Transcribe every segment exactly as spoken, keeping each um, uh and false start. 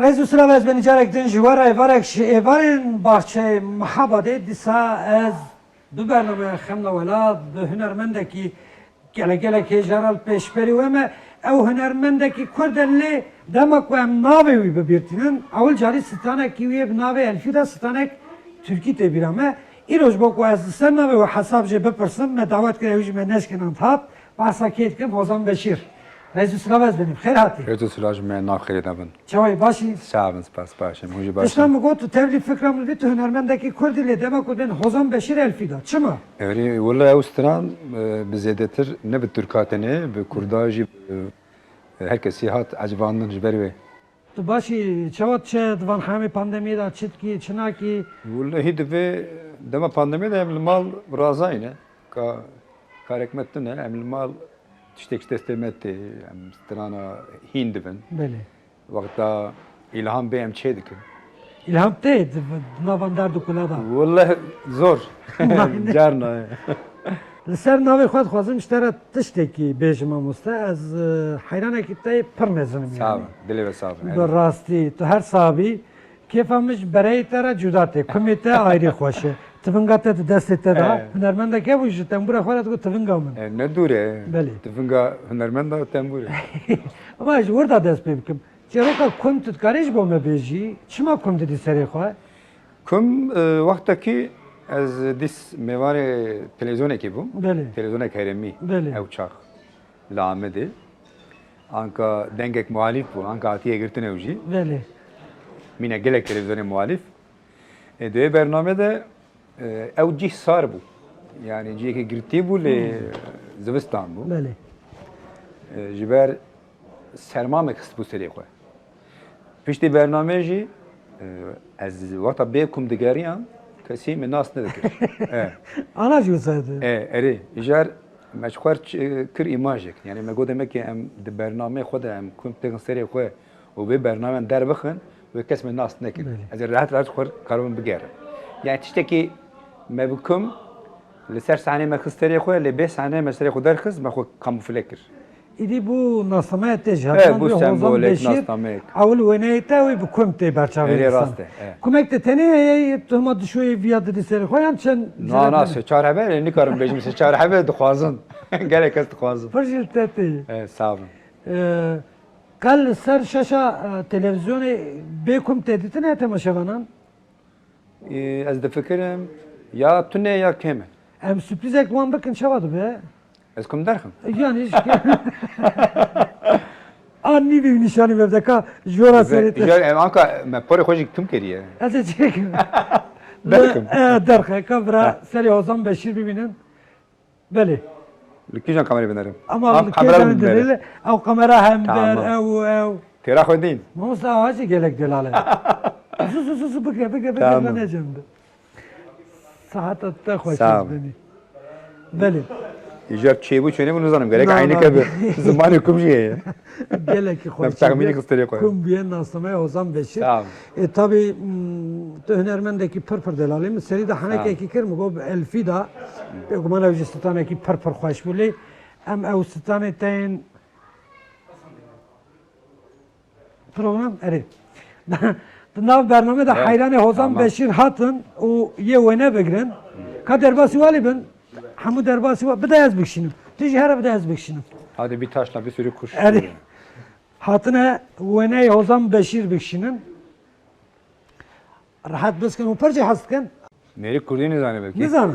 Rêz û silav ez benî carek din ji we re êvarek ji êvarên baxçeyê Mehabadê dîsa ez bi bernameya Xemla Welat, bi hunermendekî gelek gelek hêja re li pêşberî we me. Ew hunermendekî Kurd e lê dema ku em navê wî bi bîr tînin, ewil carî stranekî wî yê bi navê Elfî de stranek Tirkî tê bîra me. Îro ji bo ku ez li ser navê we hesab jê bipirsim, me dawet kir ew jî me neşkênand hat. Behsa kê dikim? Hozan Beşîr. Rêz û silav ez benî. Bi xêr hatî. Rêz û silav ji me, nav xêrê de bin. Çawa yî, baş î? Sax bin, spas, baş im. Hûn jî baş in. Tişta min got, tu tevlî fikra min dî, tu hunermendekî Kurd î lê dema ku bên Hozan Beşîr Elfî da. Çima? Erê, wele ew stran, e, bi zêdetir ne bi Tirka tenê, bi Kurda jî, e, her kesî hat ecibandin ji ber wê. Tu baş î, çawa diçe di van hemê pandemiyê de, çi dikî, çi nakî? Wele hî divê dema pandemiyê de em li mal razayne. Ka, karek me tune, em li mal tiştek ji destê me tê, em strana hîn dibin. Belê. Wexta îlham bê em çê dikin. Îlham tê di, di navan derd û kula de? Wele zor. Carna. Li ser navê xwe dixwazim ji te re tiştekî bêjim mamoste. Ez, e, heyranekî te yê pir mezin im. Sax yanî. Bin, dilê we sax bin. Bi rastî, tu her sax bî. Kêfa min ji bereyê te re cuda tê. Kumê te ayrî xweş e. Tivinga te di destê te de. E. Hunermendek hebû ji tembûra xwe re digot tivinga min. E, ne dûr e. Belê. Tivinga hunermenda tembûr e. Ama ji wir de dest pê bikim. Çîroka kum tu dikarî ji bo me bêjî? Çima kum didî serê xwe? Kum, e, wextekî ez dîs mêvanê televîzyonekê bûm. Belê. Televîzyonek herêmî. Belê. Ew çax li Amedê. Anka dengek muhalîf bû, anka hatiye girtin ew jî. Belê. Mîne gelek televîzyonê muhalîf. E, di wê bernamê de, e, ew cîh sar bû. Yanî cihekî girtî bû, lê Hmm. zivistan bû. Belê. E, ji ber sermamek xistibû serê xwe. Piştî bernameyê jî, e, ez wexta bê kum digeriyan, kesî min nas nedikir. E. Ana jî wisa dibê. E, erê, îcar me ji xwe r-, ç-, kir îmajek. Yanî me got, demekî em di bernameyê xwe de em kum têxin serê xwe û vê bernameyan derbixin, wê kes me nas nekin. Belê. Ez ê rehet rehet xwe karibim bigerim. Yanî tiştekî me bi kum li ser sahneyê me xist serê xwe, lê bê sahneyê me serê xwe derxist, me xwe kamufle kir. Îdî bû nasnameya te jî. He, hatiman bû bê Hozan sembolek, Beşîr, nasnamek. Ewil wêneyê te wî bi kum tê berçavê Erê, însan. Rast e, he. Kumek te tenê heye, tu hema dişoyê viya didî serê xwe yan çend Na, na, sê çar hebe, nikarim bêjim sê çar hebe dixwazin. Gelek kes dixwazin. Pir jî li te tê. He, sax bin. Ee, qel li ser şaşa, e, televîzyonê bê kum tê dîtin he temaşevanan? Ê, ez difikirim, ya tune ya kêm e. Em sürprîzek wan bikin, çawa dibe? Ez kum derxim. Yanî ji ke-, a nîvî nîşanî me bide ka jora Dibe, serê te. Jor, em anka me porê xwe jî kim kiriye. Ez ê çêkim. Derxim. E, derxe, ka bira Ha. serê Hozan Beşîr bibînin. Belê. Li kîjan kamerê binerim? Ama Ha, li kamera kêjan binere. Dilê, ew kamera hem der, Tamam. ew, ew. Têra xwe dîn. Mamosta, awa jî gelek delal e. Zu, zu, zu, zu, bigre, bigre, bigre, Tamam. ben necem bi. Saeta te xweş Sağ ol. Benî. Belê. Îcar çêbû çênebû nizanim. Gerek Na, eynike na. bi. Zimanê kum jî heye. Gelekî xweş. Em texmînê xistirê xwe. Kum bûye nasnameya Hozan Beşîr. Sağ ol. E, tabî, mm, tu hunermendekî pir pir delalî. Min serî de Sağ ol. henekekî kir, min got bi Elfî de. Bêguman ew jî stranekî pir pir xweş bû. Lê em ew stranê te yên program, erê. Di nav bername de He, heyranê Hozan tamam. Beşîr hatin û yê wêne bigirin. Ka derbasî walî bin, hemû derbasî wa-, bide ez bikişînim. Tu jî here bide ez bikişînim. Hadi bir taşla bir sürü kuş Erê. vuruyor. Hatine wêneyê Hozan Beşîr bikişînin. Rehet biskin û pir jî hez dikin. Mêrik Kurdî nizane belkî. Nizane.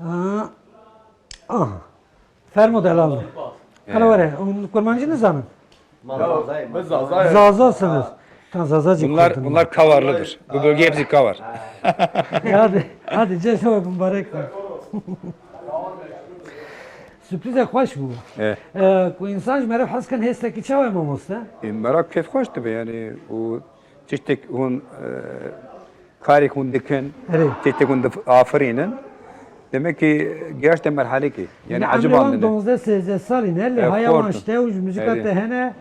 Aa, aha. Fermo delal. Ee. Hele were, hûn kurmancî nizanin? Biz Zazayê. Zaza sınır. Tam Zazacı Bunlar, kurdun. bunlar Kavarlıdır. Bu bölge hepsi Kavar. E, hadi, hadi, cejna we mübarek be. Sürprize xweş bû. Evet. E, ku însan ji meriv hez kin hêstekî çawa ye mamoste? E, merak kêfxweş dibe yani. O tiştek hûn, e, karek hûn dikin, Erê. tiştek hûn dif-, afirînin. Demek ki gihişte merhalekê. Yani Yine acı emrê wan bandine. Donzdeh sêzdeh salî ne, lê E, haya wan xortin. işte û ji muzîka Erê. te hene.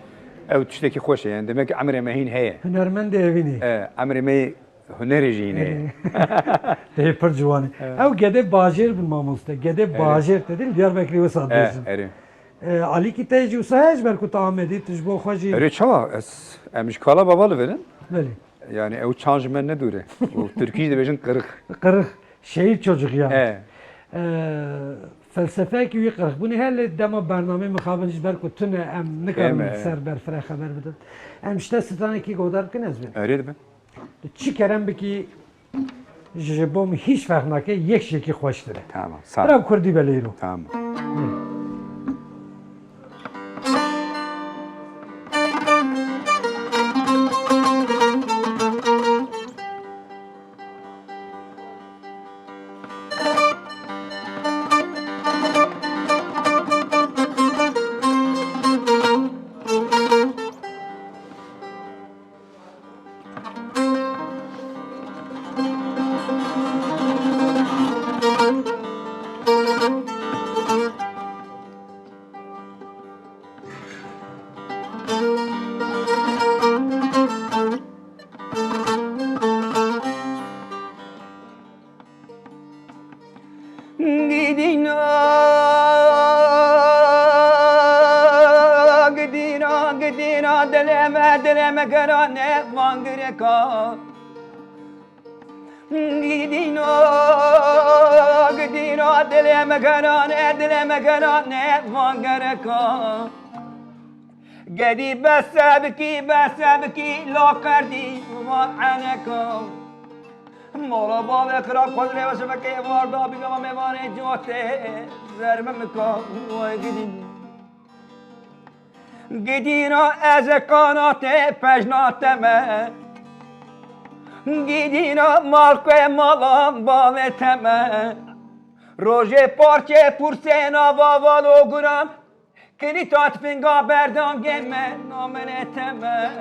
Ew tiştekî xweş e yani. Demek ki emrê me hîn heye. Hunermendê evînê. E, emrê me hunerê jî hîn heye. Erê. Tê pir ciwan e. Evet. Ew gedê bajêr bin mamoste. Gedê Evet. bajêr te dî, Diyarbekirê wisa E, dibêjin. erê. E, alîkî te jî wisa heye ji ber ku tu Amedî, tu ji bo xwe jî Erê çawa? Ez, em ji Kala Bava li vir in. Belê. Yani ew çan ji me ne dûr e. Û Tirkî jî dibêjin qirix. Qirix. Şehir çocuğu ya. He. E, felsefeyekî wî qirixbûnê heye, lê dema bernameyê mixabin ji ber ku tune em nikarin Eme. ser berfireh xeber bidin. Em ji te stranekî guhdar bikin ez bêm. Erê dibe. Tu çi kerem bikî, ji bo min hîç ferq nake, yek ji yekî xweştir e. Tamam, sağ ol. Bira bi kurdî be lê îro. Tamam. Hı. Gidîna, gidîna, gidîna, dilê me, dilê me gerane van gireka. Gidîna, gidîna, dilê me gerane, dilê me gerane van gereka. Gedî bese bikî, bese bikî, laqerdî van eneka. Mala bavê xira xwezirê we şevekê var da bî gava mêvanê cotê zerme mika. Gidîn. Gidîna ez ê qanatê pejna te me. Gidîna mal ku mala bavê te me. Rojê parçê pursê nava valo guran. Kilîta tifinga berdangê me, namenê te me.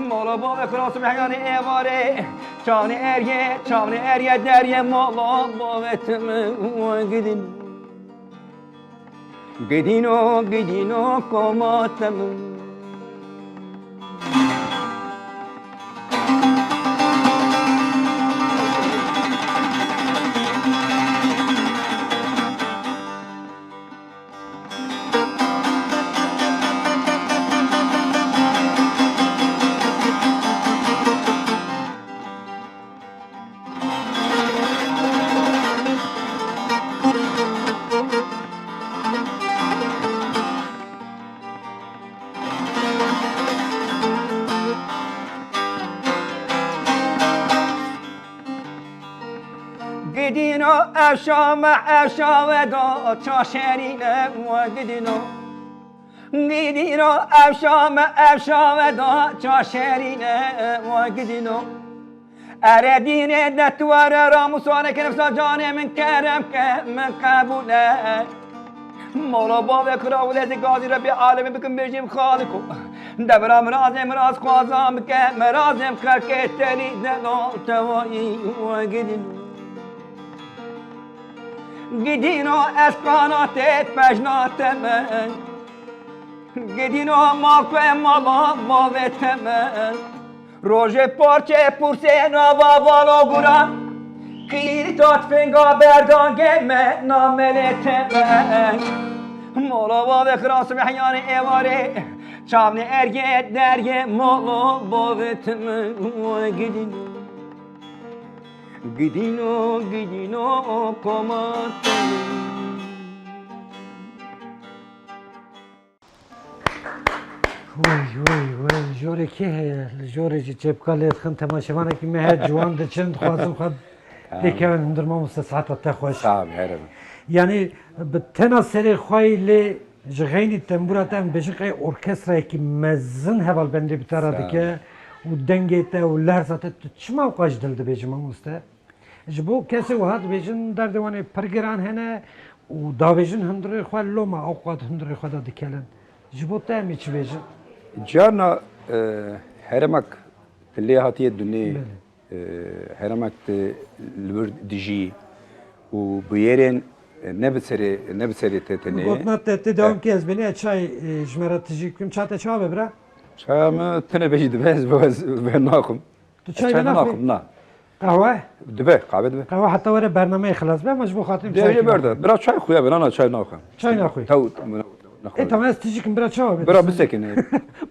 Mala bavê xira Subhîyanê êvarê, çavnê eriyê, çavnê eriyê deriyê mala bavê te me. Gidîn. Gidîno, gidîno koma te me. Gidîno ev şame, ev şave da ça şerîne we gidîno. Gidîno ev şame, ev şave da ça şerîne we gidîno. Ere dînê de tu were ramûsane ke nefsa canê min kerem ke min qebûl e. Mala bavê xira û lezê gazî Rebbê alemê bikim bêjim Xaliko. Devra mirazê miraz xwazan bike, mirazêm xelkê telî delal tevayî we gidîno. Gidîno ez qanatê pejna te me. Gidîno ma ku mala bavê te me. Rojê parçê pursê nava valo guran. Qîrîta tifinga berdangê me namelê te me. Mala bavê xira Subhîyanê êvarê. Çavnê eriyê deriyê mala bavê te me. Gidîno. Gidîno, gidîno koma te me. Wey, wey, wey, jorê kê heye? Li jorê jî çepka lê dixin, temaşevanekî me heye, ciwan diçin, dixwazin xwe pêkevin hundir mamoste, saeta te xweş. Sağ ol, her. Yanî bi tena serê xwe yî lê ji xeynî tembûra te em bêjin qey orkestrayekî mezin hevalbendê bi te re dike û dengê te û lerza te, tu çima wqa ji dil dibêjî mamoste? Ji bo kesê wiha dibêjin derdê wan ê pir giran hene û davêjin hundirê xwe loma ewqat hundirê xwe de dikelin. Ji bo te em ê çi bêjin? Carna, e, heremek tu lê hatiye dunê, Belê. e, heremek tu li wir dijî û bûyerên, e, ne bi serê, ne bi serê te tenê. Gotina te, te dewam kî ez bênî, ez çay, e, ji me re tijî bikim. Ça te çawa be bira? Çaya min tune be jî dibe, ez bi we, ez bi we naxwim. Tu çay çay naxwî? Naxwim, na. Qehwe? Dibe, qehwe dibe. Qehwe heta were bernameyê xilas be, ama ji bo xatirê çay. Bira çay xuya be, na, na, çay naxwim. Çay naxwî? Taw, Ê, tamam, ez tijî kim, bira çawa bê? Bira bisekine.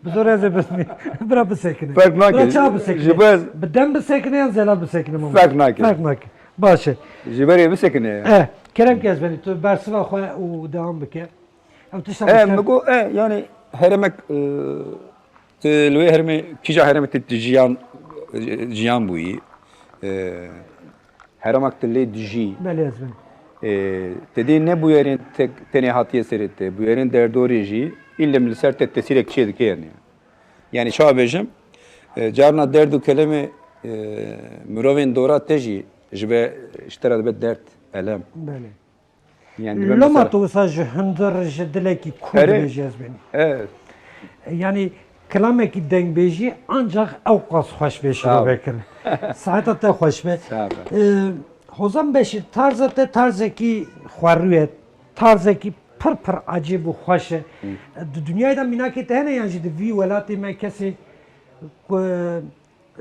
Bi zor ez ê bisekine. Bira bisekine. Ferq nake. Bira çawa bisekine? Ji bo ez Bi dem bisekine yan zelal bisekine, Mamo? Ferq nake. Ferq nake. Baş e. Ji berê bisekine ya. Eh, kerem ke ez benî, tu bersiva xwe û dewam bike. Ew tişta E, bişte. Mi got, e, yani heremek, e, tu li wê herêmê, kîja herêmê tu, tu jiyan, jiyan bûyî. E, Heremak tu lê dijî. Belê ez bin. E, te dê ne bûyerên tek, tenê hatiye serê te, bûyerên derdorê jî îlim li ser te tesîrek çê dike yani. Yani çawa bêjim, e, carna derd û kelemê, e, mirovên dora te jî ji be, ji te re dibe derd, elem. Belê. Yani dibe Loma mesela tu wisa ji hundir, ji dilekî kûr Erê. dibêjî ez benî. Evet. Yani kilamekî dengbêjî ancak ew qas xweş bê Sağ ol. şirove kirin. Saeta te xweş be. Sağ ol. Ee, Hozan Beşîr, tarza te tarzekî xwerû ye. Tarzekî pir pir ecêb û xweş e. Hı. Di dinyayê de mînakê te hene yan jî di vî welatê me kesê ku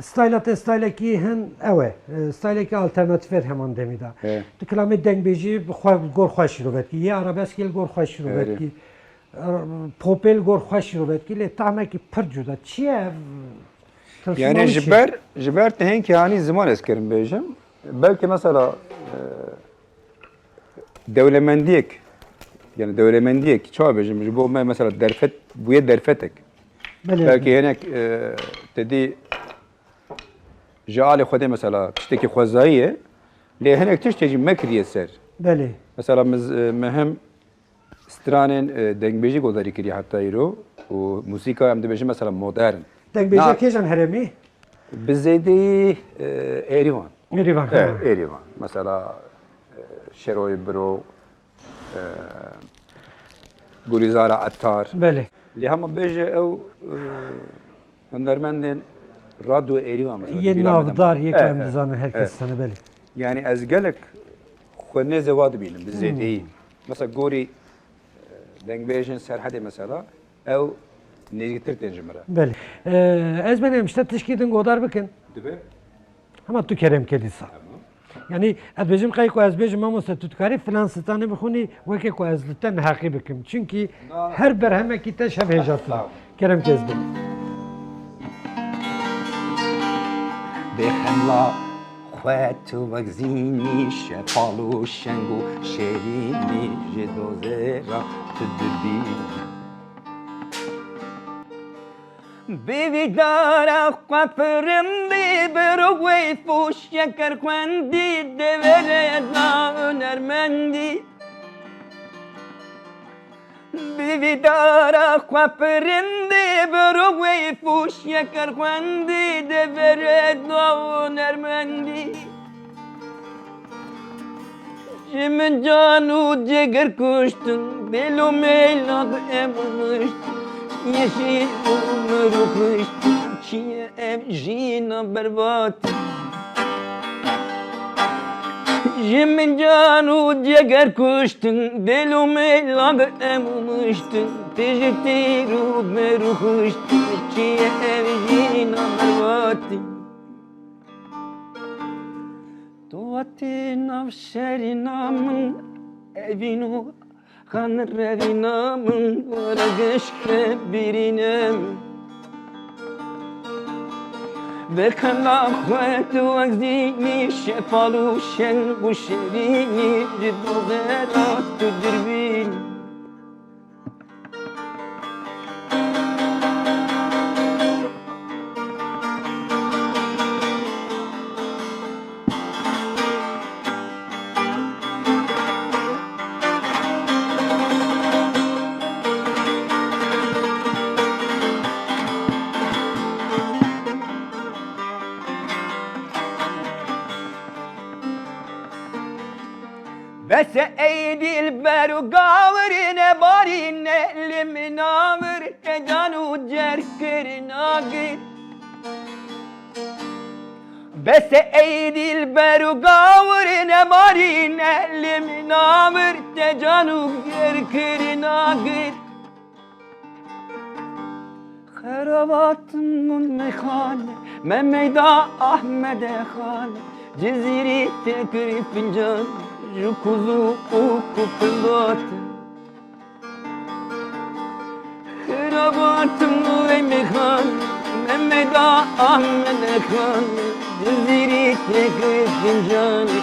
Stayla te staylekî hin ew e. E, staylekî alternatîf e heman demî de. He. Tu kilamê dengbêjî bi xwe, gor xwe şîrove dikî. Yê arabeskê li gor xwe şîrove Erê. dikî. E, popê li gor xwe şîrove dikî. Lê tahmekî pir cuda. Çi ye ev tilsimanî Yani çi ye? ji ber, ji ber te hin ki hanî ziman ez kerim bêjim. Belki mesela, e, dewlemendiyek, yani dewlemendiyek, çawa bêjim, ji bo me mesela derfet, bûye derfetek. Belê. Belkî hinek, e, te dî ji alê Xwedê mesela tiştekî xwezayî ye, lê hinek tiştê jî me kiriye ser. Belê. Mesela min, e, me hem stranên, e, dengbêjî guhdarî kiriye heta îro û muzîka em dibêjin mesela modern. Dengbêjiya Na- kêjan herêmî? Bi zêdeyî, e, Êrîvan. Êrîvan, E, ha. Êrîvan. Mesela, e, Şeroyê Biro, e, Gulîzara Etar. Belê. Lê hema bêje ew, e, hunermendên radyo Êrîvan mesela, Yê bîra me de navdar, ma. yê ku E, em e, dizanin her e. kes sene, belê. Yani ez gelek xwe nêzê wa dibînim, bi Hmm. zêdeyî. Mesela gorî, e, dengbêjên Serhedê mesela, ew nêzîktir tên ji min re. Belê. E, ez benêm işte tişkî din godar bikin. Dibe? Hema tu kerem ke dîsa. Tamam. Yani, ez bêjim qey ku ez bêjim, mamoste, tu dikarî filan stranê bixwînî, weke ku ez li te neheqî bikim. Çünkî Na- her berhemekî te şev hêja tune. Sağ ol. Kerem ke ez bêjim. Bêxemla xwe tu wek zînî, şepal û şeng û şêrînî, ji dozê re tu dibînî. Bi vî dara xwe pirindî, bi rû wê fûş şeker xwendî, devere da hunermendî. Bi vî dara xwe pirindî, bi rû wê fûş şeker xwendî, devere da hunermendî. Ji min can û ceger kuştin, dêl û mêla bi em rûniştin. Çi ye şîr û mir û xiştin, çi ye ev jîna berbatî? Ji min can û ceger kuştin, dêl û mêla bi em rûniştin. Tê ji tîr û mir û xiştin, çi ye ev jîna berbatî? Tu hatî nav şerîna min, evîn û xan revîna min, were gişke bîrîne min. Vekela xwe tu wek zînî, şefal û şeng û şerînî, ji dozera tu dirbînî. Bes e ey dilber û gawirîne barîne li min avir te can û cerkirina gir. Bes e ey dilber û gawirîne barîne li min avir te can û cerkirina gir. Xerabat min meyxane, me meyda Ahmede xane, Cizîrî tê kirî fincan, ji kuzu û kupindat. Tim ey mêxan, Mehmeda Ahmed Xan, Cizîrî têkir fincanê.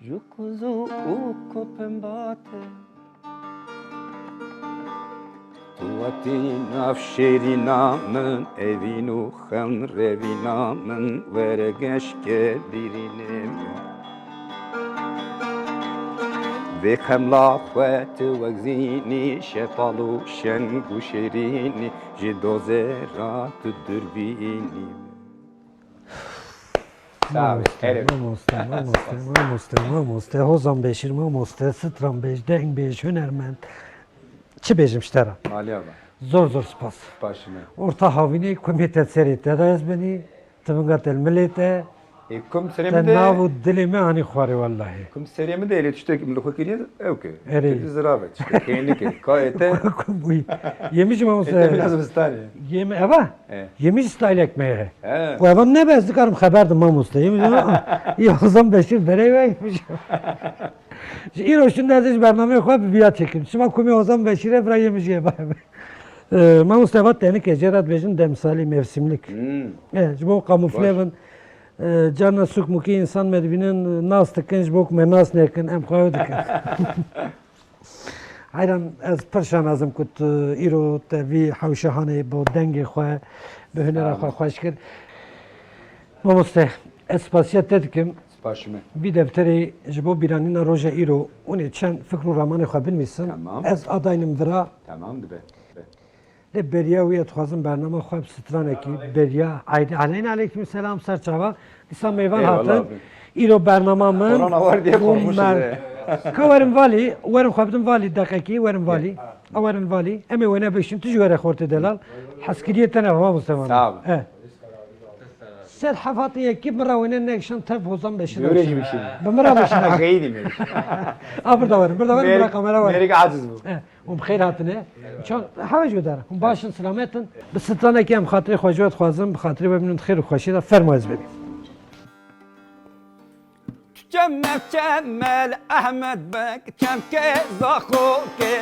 Ji kuzu û kupin bate. Tu wetî nav şêrîna min, evîn û xewn revîna min, were geşke bîrînê min. Vê xemla xwe tu wek zînî, şepal û şeng û şêrînî, ji dozê ra tu dûr bînî. Sağ ol, Mamoste, herif. Mamoste, Mamoste, Mamoste, Mamoste, Mamoste, Hozan Beşîr, Mamoste, stranbêj, dengbêj, hunermend. Çi bêjim ji te re? Malê ava. Zor zor spas. Başine. Orta havînê ku mê te serê te de ez benî, tivinga te li milê te. Ê, kum serê Te min de nav û dilê me anî xwarê wellahî. Kum serê min de êlê tiştek min li xwe kiriye, ew ke. Erê. Kedi zirave, çi ke, kênike, kayê te. Kum bûyî. Yemiş Mamoste. Ê, te min ez zivistanê. Yem-, eva? E. Yemiş stylek me ye. He. Ku eva nebe ez dikarim xeber dim mamoste. Yemiş ama, ya Hozan Beşîr berê ve yemiş. Ji îro şûnde ez ê ji bernameyê xwe bi viya çêkim. Şima kumê Hozan Beşîrê bira yemiş ye. E, mamoste eva tenike, jê re dibêjin demsalî, mevsimlik. Hmm. E, ji bo kamufle Baş. bin. E, carna sûk mûkê însan me dibînin, nas dikin, ji bo ku me nas nekin, em xwe ew dikin. Heyran, ez pir şanaz im ku tu îro te vî hewşa hanê bo dengê xwe, bi hunera Sağ ol. xwe xweş kir. Mamoste, ez spasiya te dikim. Spas ji me. Vî defterê ji bo bîranîna roja îro hûn ê çend fikr û ramanê xwe binivîsin. Tamam. Ez adaynim vira. Tamam, dibe. Dibe. Lê beriya wî ez dixwazim bernama xwe bi stranekî beriya Eydê Eleyna, aleyküm selam, ser çava. Dîsa mêvan Eyvallah hatin. abi. Îro bernama min Korona war diye û korkmuşuz mer-, he. Ka werin valî, werin xwe bidin valî, deqekî, werin valî. A werin valî. Em ê wêne bişin, tu jî were xortê delal. Hezkiriyê te ne, mamoste min. Sağ ol. E. Ser hefatê yekî min re wêne nekişan tev Hozan Beşîr Böre bişin. gibi şey. Bi min re bişin. Xeyli mi? A, birda werin, birda werin, Merik, bira kamera werin. Merik aciz bu. E. Hûn bi xêr hatine. Çaw, hewe jî dere. Hûn baş in, selamet in. Bi stranekê em xatirê xwe ji we dixwazin, bi xatirê we bimînin di xêr û xweşiyê de, fermo ez bibînim. Çeme çeme li Ehmed Beg, çemke zaxoke.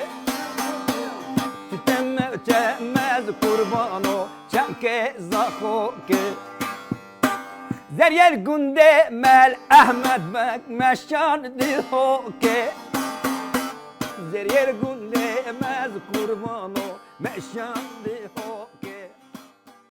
Çeme çeme li Qurbano, çemke zaxoke. Zeryer gundê me li Ehmed Beg, meşan di hoke. Zeryer gundê me li Qurbano, meşan di hoke.